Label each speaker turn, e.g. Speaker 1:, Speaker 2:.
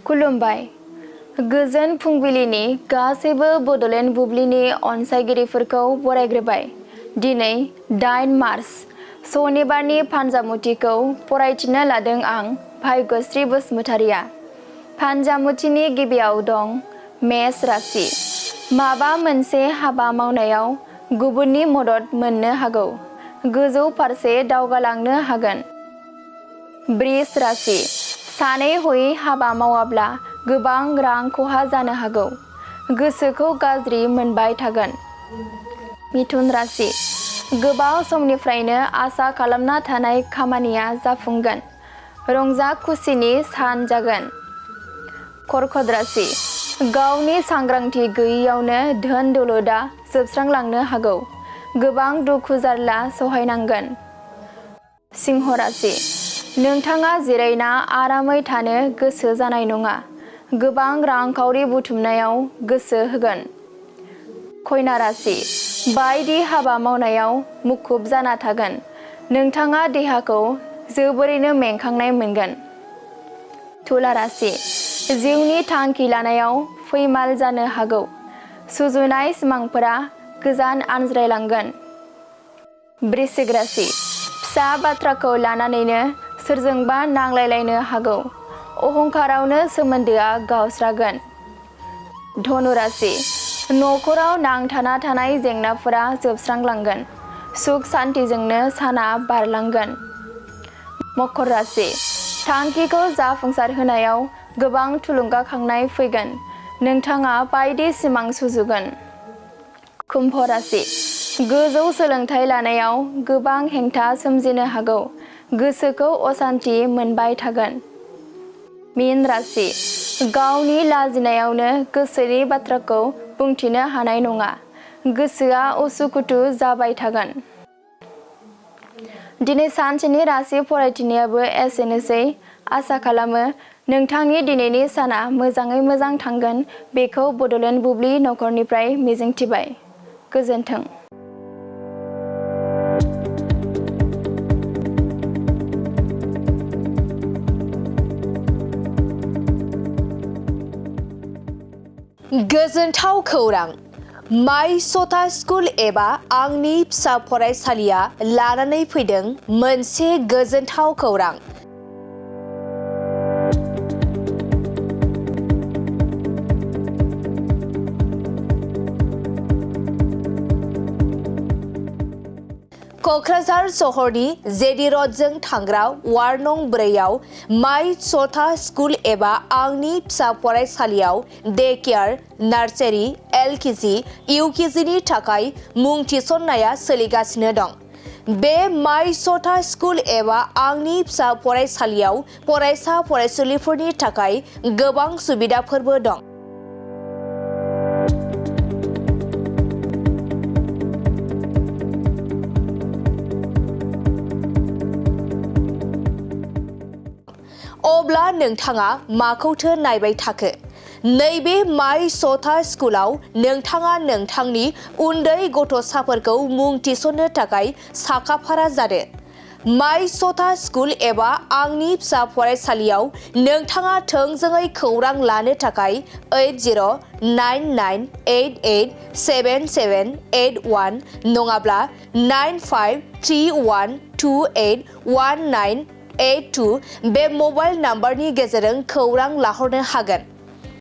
Speaker 1: खुलुमबाय। गोजोन फुंबिलिनि गासैबो बड'लेण्ड बुब्लिनि अनसायगिरिफोरखौ बरायग्रोबाय। दिनै 8 मार्च सनिबारनि फानजामुथिखौ फरायथिनो लादों आं भाग्यश्री बसुमतारिया। फानजामुथिनि गिबियाव दं मेष राशि। माबा मोनसे हाबा मावनायाव गुबुननि मदद मोननो हागौ। गोजौ फारसे दावगालांनो हागोन। वृष राशि। सानै हयै हाबा मावाब्ला गोबां रां खहा जानो हागौ। गोसोखौ गाज्रि मोनबाय थागोन। मिथुन राशि। गोबाव समनिफ्रायनो आसा खालामना थानाय खामानिया जाफुंगोन। रंजा खुसिनि सान जागोन। कर्कट राशि। गावनि सांग्रांथि गैयैयावनो धोन दौलतआ जोबस्रांलांनो हागौ। गोबां दुखु जारला सहायनांगोन। सिंह राशि। नोंथाङा जिरायना आरामै थानो गोसो जानाय नङा। गोबां रांखावरि बुथुमनायाव गोसो होगोन। कन्या राशि। बायदि हाबा मावनायाव मुखुब जाना थागोन। नोंथाङा देहाखौ जोबोरैनो मेंखांनाय मोनगोन। तुला राशि। जिउनि थांखि लानायाव फैमाल जानो हागौ। सुजुनाय सिमांफोरा गोजान आनज्रायलांगोन। वृश्चिक राशि। फिसा बाथ्राखौ लानानैनो सोरजोंबा नांलायलायनो हागौ। अहंकारावनो सोमोन्दोआ गावस्रागोन। धनु राशि। नखराव नांथाना थानाय जेंनाफोरा जोबस्रांलांगोन। सुख सान्तिजोंनो साना बारलांगोन। मकर राशि। थांखिखौ जाफुंसार होनायाव गोबां थुलुंगाखांनाय फैगोन। नोंथाङा बायदि सिमां सुजुगोन। कुम्भ राशि। गोजौ सोलोंथाइ लानायाव गोबां हेंथा सोमजिनो हागौ। गोसोखौ असान्ति मोनबाय थागोन। मीन राशि। गावनि लाजिनायावनो गोसोनि बाथ्राखौ बुंथिनो हानाय नङा। गोसोआ उसुखुथु जाबाय थागोन। दिनै सानसेनि राशि फरायथिनायाबो एसेनोसै। आसा खालामो नोंथांनि दिनैनि साना मोजाङै मोजां थांगोन। बेखौ बड'लेण्ड बुब्लि नखरनिफ्राय मिजिंथिबाय। गोजोन्थों।
Speaker 2: गोजोनथाव खौरां। माय सथा स्कुल एबा आंनि फिसा फरायसालिया लानानै फैदों मोनसे गोजोनथाव खौरां। क'क्राझार सहरनि जेडि र'डजों थांग्रा वार्ड नं 4आव माय सथा स्कुल एबा आंनि फिसा फरायसालियाव डे केयार, नार्सारि, LKG, UKGनि थाखाय मुं थिसननाया सोलिगासिनो दं। बे माय सथा स्कुल एबा आंनि फिसा फरायसालियाव फरायसा फरायसुलिफोरनि थाखाय गोबां सुबिदाफोरबो दं। अब्ला नोंथाङा माखौथो नायबाय थाखो? नैबे माय सथा स्कुलाव नोंथाङा नोंथांनि उन्दै गथ'साफोरखौ मुं थिसननो थाखाय साखाफारा जादो। माय सथा स्कुल एबा आंनि फिसा फरायसालियाव नोंथाङा थोंजोङै खौरां लानो थाखाय 8099887781 नङाब्ला 9531281982 बे मबाइल नाम्बारनि गेजेरजों खौरां लाहरनो हागोन।